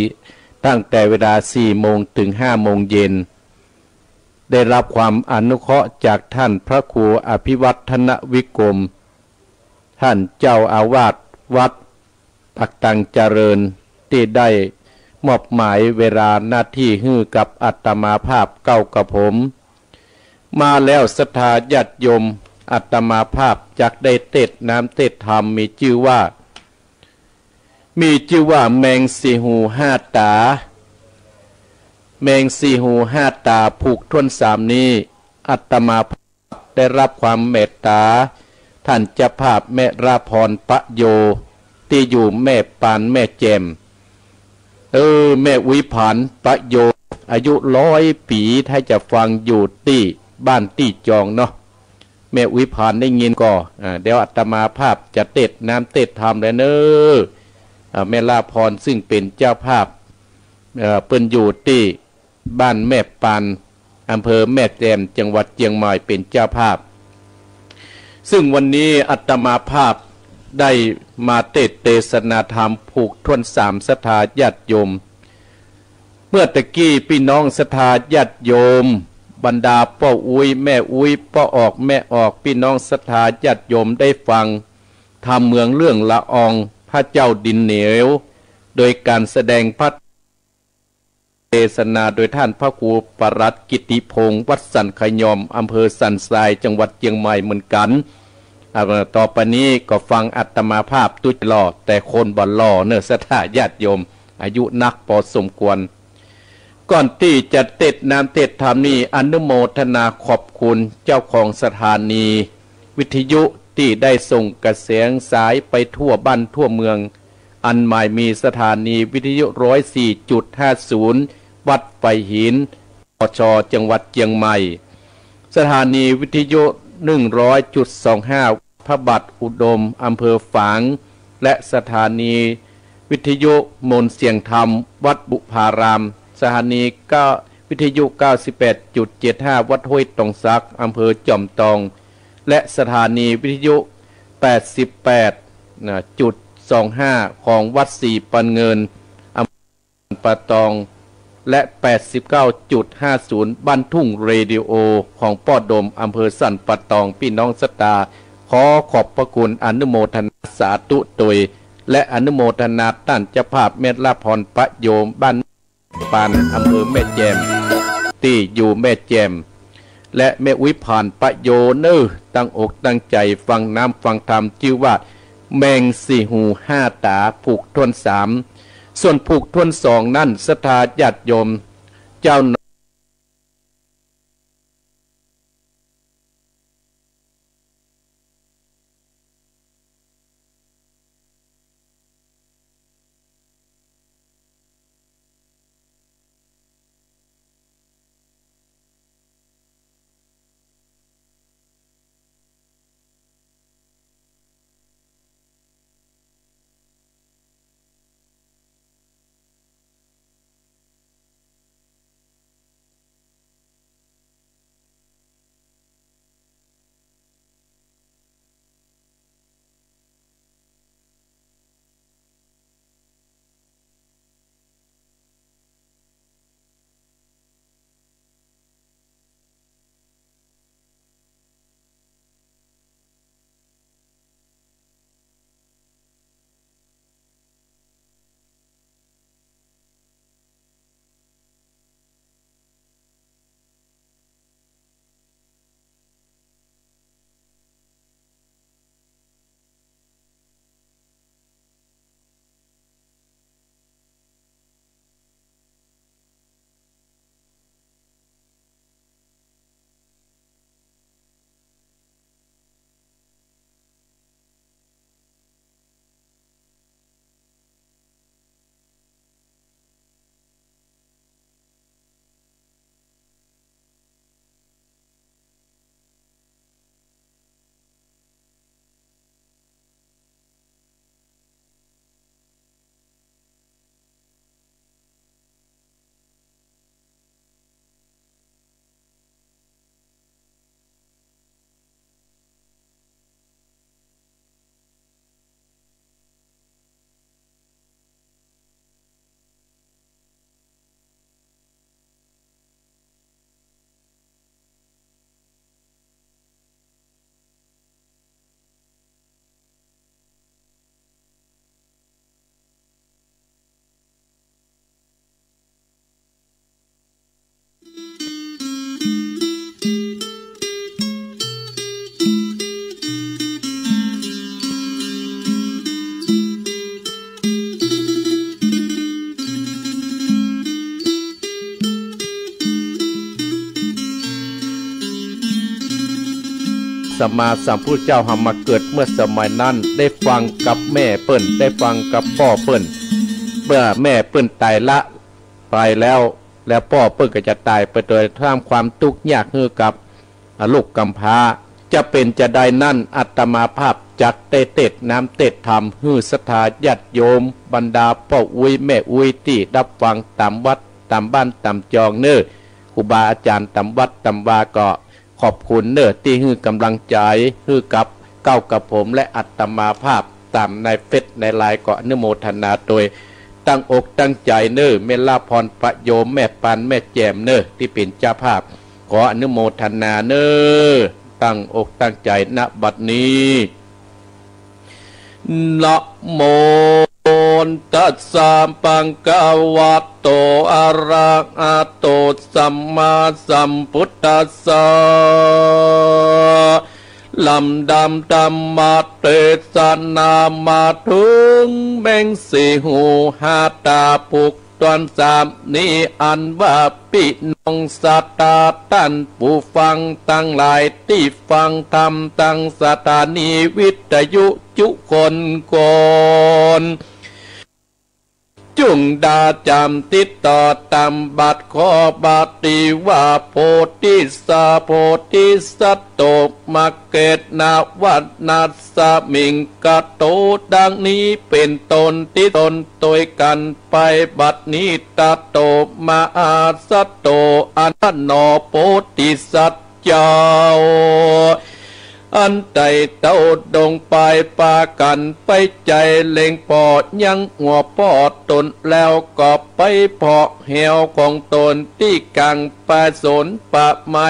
ตั้งแต่เวลาสี่โมงเถิงห้าโมงเย็น ได้ฮับความอนุเคราะห์จากต้านพระครูอภิวัฒนวิกรม ต้านเจ้าอาวาสวัดปากตังเจริญ ตี้ได้มอบหมายเวลาหน้าตี้หื้อกับอาตมาภาพเก๊ากระผม มาแล้วศรัทธาญาติโยม อาตมาภาพจักได้เตสน์น้ำเตสน์ธรรม มีจื้อว่า มีจื้อว่าแมงสี่หูห้าต๋า แมงสี่หูห้าต๋าผูกถ้วนสามนี้ อาตมาภาพได้ฮับความเมตต๋า ต้านเจ้าภาพแม่ลาภรณ์ปะโย ตี้อยู่แม่ปานแม่แจ่ม เออ แม่อุ๊ยผานปะโย อายุร้อยปี๋ ถ้าจะฟังอยู่ตี้บ้านตี้จองเนาะ แม่อุ๊ยผานได้ยินก็ อ่า เดี๋ยวอาตมาภาพจะเตสน์น้ำเตสน์ธรรมแล้วเน้อ อ่า แม่ลาภรณ์ซึ่งเป๋นเจ้าภาพ เอ่อ เปิ้นอยู่ตี้บ้านแม่ปาน อำเภอแม่แจ่ม จังหวัดเจียงใหม่ เป๋นเจ้าภาพ ซึ่งวันนี้อาตมาภาพได้มาเตสน์เตสนาธรรมผูกถ้วนสามศรัทธาญาติโยม เมื่อตะกี้ปี้น้องศรัทธาญาติโยม บรรดาป้ออุ๊ย แม่อุ๊ย ป้อออก แม่ออก ปี้น้องศรัทธาญาติโยมได้ฟังธรรมเมืองเรื่องละออง พระเจ้าดินเหนียว โดยก๋านแสดงพระเตสนาโดยต้านพระครูปลัดกิติพงษ์ วัดสันขยอม อำเภอสันทราย จังหวัดเจียงใหม่เหมือนกั๋น อ่า ต่อไปนี้ก็ฟังอาตมาภาพตุ๊เจ้าหล่อ แต่คนบ่หล่อเน้อศรัทธาญาติโยม อายุนักพอสมควร ก่อนตี้จะเตสน์น้ำเตสน์ธรรมนี้ อนุโมทนาขอบคุณเจ้าของสถานีวิทยุตี้ได้ส่งกระแสสายไปทั่วบ้านทั่วเมือง อันหมายมีสถานีวิทยุร้อยสี่จุดห้าศูนย์ วัดไผ่หิน ปช จังหวัดเจียงใหม่ สถานีวิทยุหนึ่งร้อยจุดสองห้า พระบาทอุดม อำเภอฝาง และสถานีวิทยุมนต์เสียงธรรม วัดบุพาราม สถานีเก้า วิทยุเก้าสิบแปดจุดเจ็ดห้า วัดห้วยตองสัก อำเภอจอมตอง และสถานีวิทยุแปดสิบแปดจุดสองห้า ของวัดศรีปันเงิน อำเภอสันป่าตอง และแปดสิบเก้าจุดห้าศูนย์ บ้านทุ่งเรดิโอ ของป้อดม อำเภอสันป่าตอง ปี้น้องศรัทธา ขอขอบพระคุณ อนุโมทนาสาธุโตย และอนุโมทนาต้านเจ้าภาพแม่ลาภรณ์ปะโย บ้านปาน อำเภอแม่แจ่ม ตี้อยู่แม่แจ่ม และแม่อุ๊ยผานปะโยเน้อ ตั้งอกตั้งใจ๋ฟังน้ำฟังธรรม จื้อว่าแมงสี่หูห้าต๋าผูกถ้วนสาม ส่วนผูกถ้วนสองนั้น ศรัทธาญาติโยม เจ้า สัมมาสัมพุทธเจ้าหามาเกิดเมื่อสมัยนั้น ได้ฟังกับแม่เปิ้น ได้ฟังกับป้อเปิ้น เมื่อแม่เปิ้นต๋ายละไปแล้ว แล้วป้อเปิ้นก็จะต๋ายไปโดยสร้างความตุ๊กข์ยากหื้อกับ ลูกกำพร้า จะเป๋นจาใดนั้น อาตมาภาพจักได้เตสน์น้ำเตสน์ธรรมหื้อศรัทธาญาติโยม บรรดาป้ออุ๊ยแม่อุ๊ยตี้ฮับฟังต๋ามวัดต๋ามบ้านต๋ามจองเน่อ ครูบาอาจ๋ารย์ต๋ามวัดต๋ามวาก็ขอบคุณเน่อตี้หื้อก๋ำลังใจ๋หื้อกับเก้ากับผมและอาตมาภาพ ต๋ามในเฟซในไลน์ก็อนุโมทนาโดยตั้งอกตั้งใจ๋เน่อ แม่ละพรประโยม แม่ปาน แม่แจ่มเน่อ ตี้เป๋นเจ้าภาพ ขออนุโมทนาเน่อ ตั้งอกตั้งใจ๋ ณ บัดนี้ นะโม ตัสสะ ภะคะวะโต อะระหะโต สัมมาสัมพุทธัสสะ ลำดับธรรมเตสนามาเถิงแม่งสี่หูห้าต๋า ปุกตนสามนี้ อันว่าปี้น้องศรัทธาต้านผู้ฟังตังหลายตี้ฟังธรรมตังสถานีวิทยุจุคนคน จุ่งดาจ๋ำติดต่อต๋ามบัตร ขอบัตรตี้ว่า โพธิสา โพธิสัตโต มาเกตนาวัตนัสสมิง กะโต ดังนี้เป๋นต้น ตี้ตนตวยกั๋นไป บัดนี้ตะโต มหาสัตโต อันนั้นหนอ โพธิสัตว์ เจ้า อันไต่เต้าดงไป ปากั๋นไปใจ๋เล็งผ่อยังหัวป้อตน แล้วก็ไปผ่อแหวของตนตี้ก๋างป่าสนป่าไม้